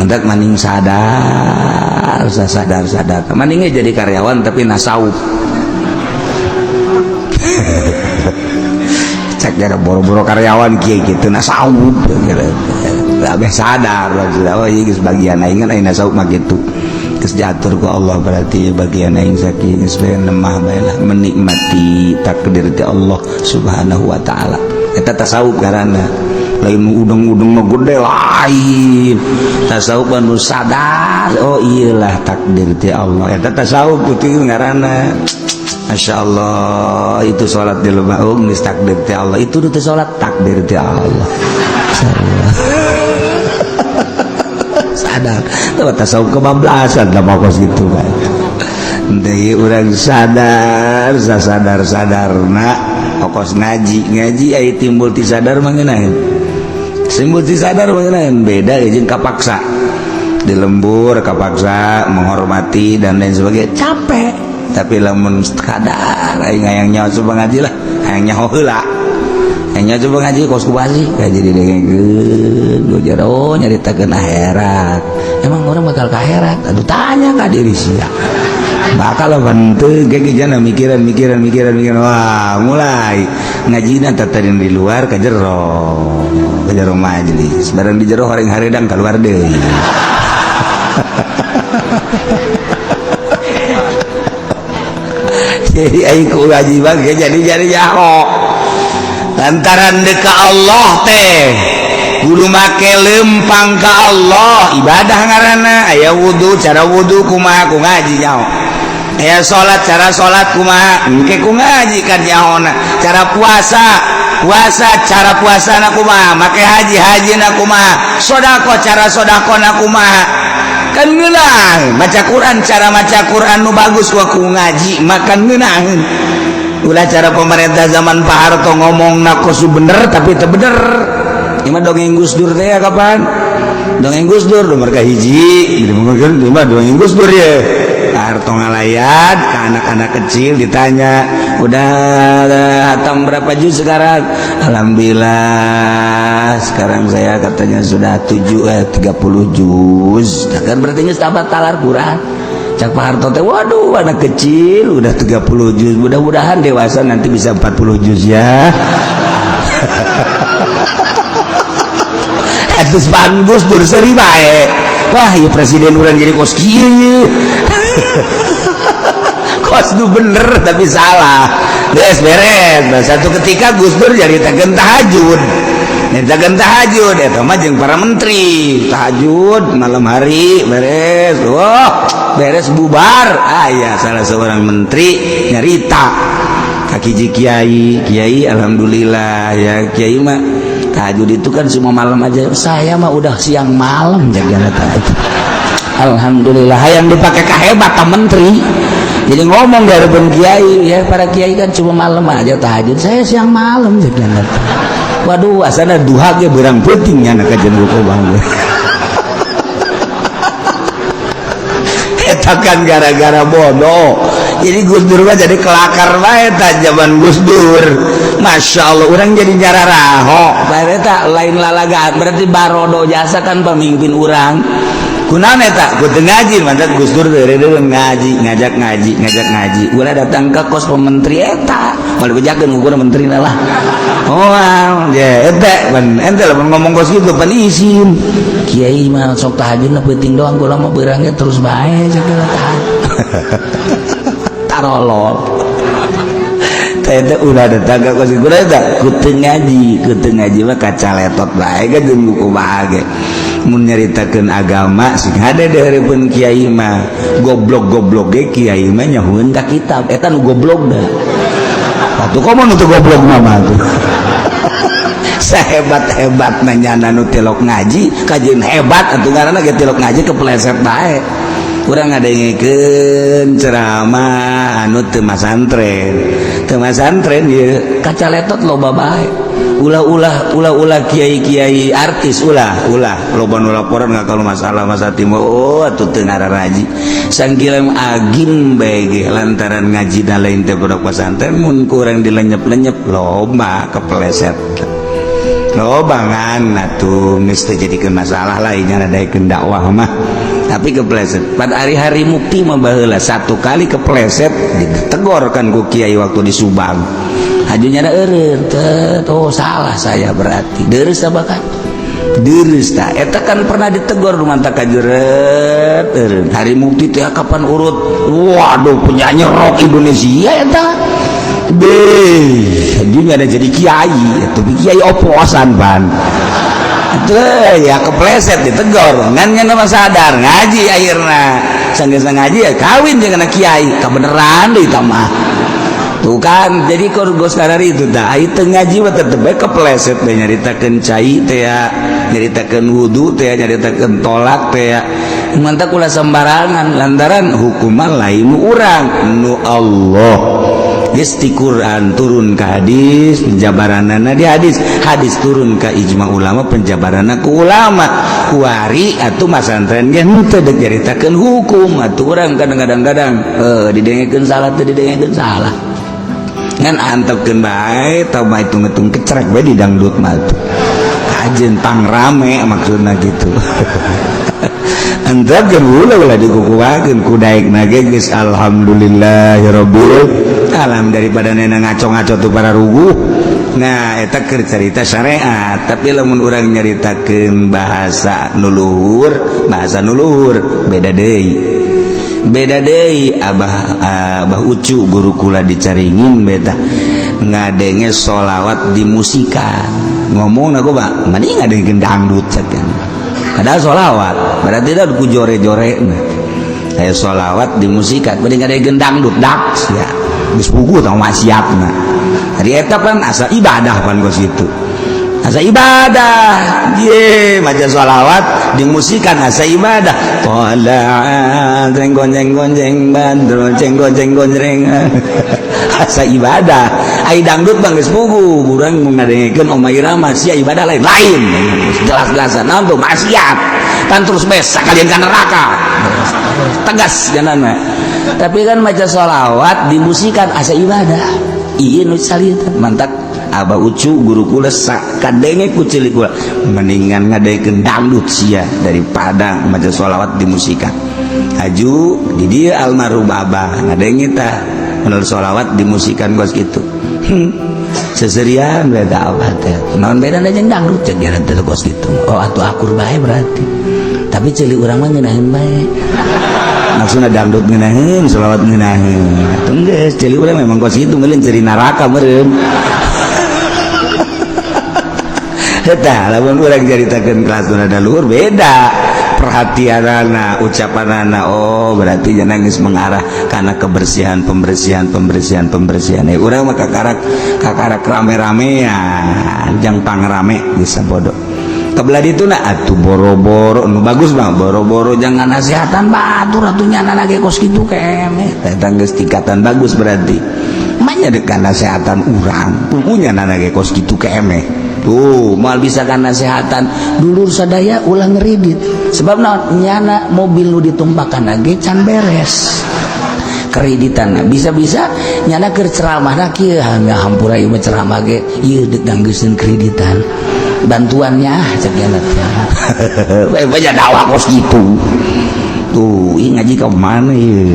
Mendak maning sadar, sadar sadar. Maningnya jadi karyawan tapi nasawuf. Cek gara boro-boro karyawan kieu gitu nasawuf. Abeh sadar, oh iya geus bagian aing kan aing nasawuf mah gitu. Geus diatur ku Allah berarti bagian aing sakieu geus bae lemah bae lah menikmati takdir ti Allah Subhanahu wa taala. Eta tasawuf karana lain udeng-udeng mah gede lain. Tasawuf anu sadar, oh iyalah takdir ti Allah. Eta tasawuf putih ngaranna. Masya Allah, itu sholat di lemah, oh geus takdir ti Allah. Itu teu sholat takdir ti Allah. Sadar tuh tasawuf kebablasan lah kos gitu kan. Deui urang sadar, sadar sadarna kos ngaji, ngaji ai timbul ti sadar mah ngeunaheun. Timbul ti sadar mah ngeunaheun, beda jeung kapaksa. Di lembur kapaksa menghormati dan lain sebagainya capek. Tapi lamun kadar aing hayang nyaho coba ngaji lah, hayang nyaho heula. Hayang nyaho coba ngaji kos ku basi kayak jadi dengekeun gujar oh nyaritakeun akhirat. Emang orang bakal ke akhirat? Aduh tanya ka diri sia. Bakal henteu ge jana mikiran mikiran mikiran mikiran wah mulai ngajina tadi di luar ka jero majelis bareng di jero horeng haredang keluar deui. Jadi aing ku ngaji mah jadi nyaho lantaran deka Allah teh kudu make lempang ka Allah ibadah ngaranna aya wudu cara wudu kumaha ku ngaji nyaho aya salat cara salat kumaha engke ku ngaji kan nyahona cara puasa puasa cara puasana kumaha make haji hajina kumaha sedekah cara sedekahna kumaha kan ngeunah maca Quran cara maca Quran nu bagus ku ngaji makan ngeunaheun ulah cara pemerintah zaman Pak Harto ngomong nakosu bener tapi teu bener. Ieu mah dongeng Gus Dur teh ya kapan dongeng Gus Dur nomor kahiji jadi mungkin ieu mah dongeng Gus Dur ya. Pak Harto ngalayat ke anak-anak kecil ditanya udah hatam berapa juz sekarang? Alhamdulillah sekarang saya katanya sudah 30 juz. Nah, kan berarti geus tamat talar Quran. Cak Pak Harto teh waduh anak kecil udah 30 juz, mudah-mudahan dewasa nanti bisa 40 juz ya. Atus Gus Dur seuri bae. Wah, ieu presiden urang jadi kos kieu. Kos nu bener tapi salah. Beres beres. Nah, satu ketika Gus Dur jadi tagen tahajud. Nyaritakeun tahajud eta mah jeung para menteri. Tahajud malam hari beres. Wah, beres bubar. Aya salah seorang menteri nyarita kaki kiai, kiai alhamdulillah ya kiai mah tahajud itu kan semua malam aja. Saya mah udah siang malam jaga tahajud. Alhamdulillah yang dipakai kahebat menteri. Jadi ngomong dari pun kiai ya para kiai kan cuma malam aja tahajud. Saya siang malam jaga. Waduh asana duha ge beurang peuting nya ka jeung bang. Eta kan gara-gara bodoh. Jadi Gus Dur mah jadi kelakar bae ta zaman Gus Dur. Masya Allah orang jadi nyararaho. Bae eta lain lalagaan berarti barodo jasa kan pemimpin urang. Kunaon eta? Ku teu ngaji mantak Gus Dur deureuh ngaji, ngajak ngaji, ngajak ngaji. Ulah datang ke kos pementeri eta. Moal dibejakeun ukur menteri lah. Oh, ya eta pan ente lah ngomong kos gitu pan isin. Kiai mah sok tahajud penting doang kula mah beurangnya terus bae sagala tahajud. Tarolol. Teh ulah datang ka kos kitu eta ku teu ngaji mah kacaletot bae kan jeung buku bae. Mun nyaritakeun agama sing hade di hareupeun kiai mah goblok-goblok ge kiai mah nyahueun ka kitab eta nu goblok dah. Atuh komo nu teu goblok mah tuh. Sehebat-hebat nanya nu tilok ngaji kajian hebat atuh ngaranna ge tilok ngaji kepleset bae. Urang ngadengekeun ceramah anu teu masantren. Teu masantren ieu kacaletot loba bae. Ulah-ulah ulah-ulah kiai-kiai artis ulah ulah loba nu laporan nggak kalau masalah masa timur oh atuh teu ngararaji sangkilam agim bae ge lantaran ngaji da lain teh budak pesantren mun kurang dilenyep-lenyep loba kepleset. Loba ngan atuh geus teu jadikeun masalah lah nya daekeun dakwah mah. Tapi kepleset pada hari-hari mukti mah baheula satu kali kepleset ditegor kan ku kiai waktu di Subang. Hajunya ada eureun teu, oh salah saya berarti. Deureuh tah bahkan. Deureuh tah eta kan pernah ditegor rumanta kajeret eureun. Hari mukti teh kapan urut? Waduh, penyanyi rock Indonesia eta. Beh, dia ada jadi kiai, tapi kiai oposan pan. Itu ya kepleset ditegor, ngan ngan mah sadar ngaji akhirna. Sanggeus ngaji ya kawin jeung kana kiai, kabeneran deui tah mah. Tuh kan, jadi kur gos karari itu tah, ai teu ngaji mah tetep bae kepleset deh nyaritakeun cai teh ya, nyaritakeun wudu teh ya, nyaritakeun tolak teh ya. Mantap ulah sembarangan lantaran hukuman lain nu urang nu Allah. Geus ti Quran turun ke hadis, penjabaranana di hadis, hadis turun ke ijma ulama, penjabaranna ku ulama. Kuari atuh masantren ge henteu deuk nyaritakeun hukum atuh urang kadang-kadang didengekeun salah teu didengekeun salah. Ngan antepkeun bae tau mah hitung-hitung kecerek bae di dangdut mah tuh. Kajeun pangrame maksudna gitu. Antepkeun ulah ulah dikukuhakeun ku daekna ge geus alhamdulillahirabbil alam daripada nena ngaco-ngaco tuh para ruguh. Nah, eta keur carita syariat, tapi lamun urang nyaritakeun bahasa nu luhur, bahasa nu luhur beda deui. Beda deui. Abah Abah Ucu guru kula dicaringin beta ngadenge sholawat di musikan. Ngomong aku pak, mending ngadengkeun dangdut cek. Padahal sholawat, berarti dah ku jore-jore. Aya sholawat di musikan, mending ngadengkeun dangdut dak ya. Geus puguh tong maksiatna. Jadi eta pan asa ibadah pan kos itu. Asa ibadah. Ye, maca sholawat di musikan asa ibadah. Tolak jeng gonjeng gonjeng bandrol jeng gonjeng gonjeng. Asa ibadah. Ai dangdut bang geus puguh, urang ngadengekeun Oma Irama sia ibadah lain lain. Jelas-jelasan naon tuh maksiat. Pan terus bes sakalian ka neraka. Tegas jalan mah. Tapi kan maca sholawat dimusikan asa ibadah. Iya nu salita mantak Abah Ucu guru kula kadenge ku cilik kula mendingan ngadengekeun dangdut sia daripada maca sholawat dimusikan. Haju di dieu almarhum Abah ngadenge tah menurut sholawat dimusikan kos kitu. Seserian beda abah teh. Naon bedana jeung dangdut cek jalan teh kos kitu. Oh atuh akur bae berarti. Tapi ceuli urang mah ngeunaheun bae. Maksudna dangdut ngeunaheun, sholawat ngeunaheun. Atuh geus ceuli urang memang kos kitu meureun ciri neraka meureun. Eta lamun urang caritakeun kelas nu luhur beda perhatianana, ucapanana. Oh berarti jangan geus mengarah karena kebersihan, pembersihan, pembersihan, pembersihan. Eh urang mah kakarak kakarak rame-ramean jang pangrame bisa bodoh. Kebelah itu nah atuh boro-boro nu bagus mah boro-boro jangan nasihatan batur atuh nyana lagi kos kitu kene. Eta geus tingkatan bagus berarti. Manya deuk nasihatan urang, pugunya nana ge kos kitu kene. Tuh, moal bisa kan nasihatan dulur sadaya ulah ngeridit. Sebab naon nyana mobil nu ditumpakan ge can beres. Kreditan bisa-bisa nyana keur ceramah kieu hanya hampura ieu mah ceramah ge ieu deuk nganggeuseun kreditan. Bantuannya cek nyana teh. Banyak dakwah kos kitu. Tuh, ih ngaji ka mana ieu?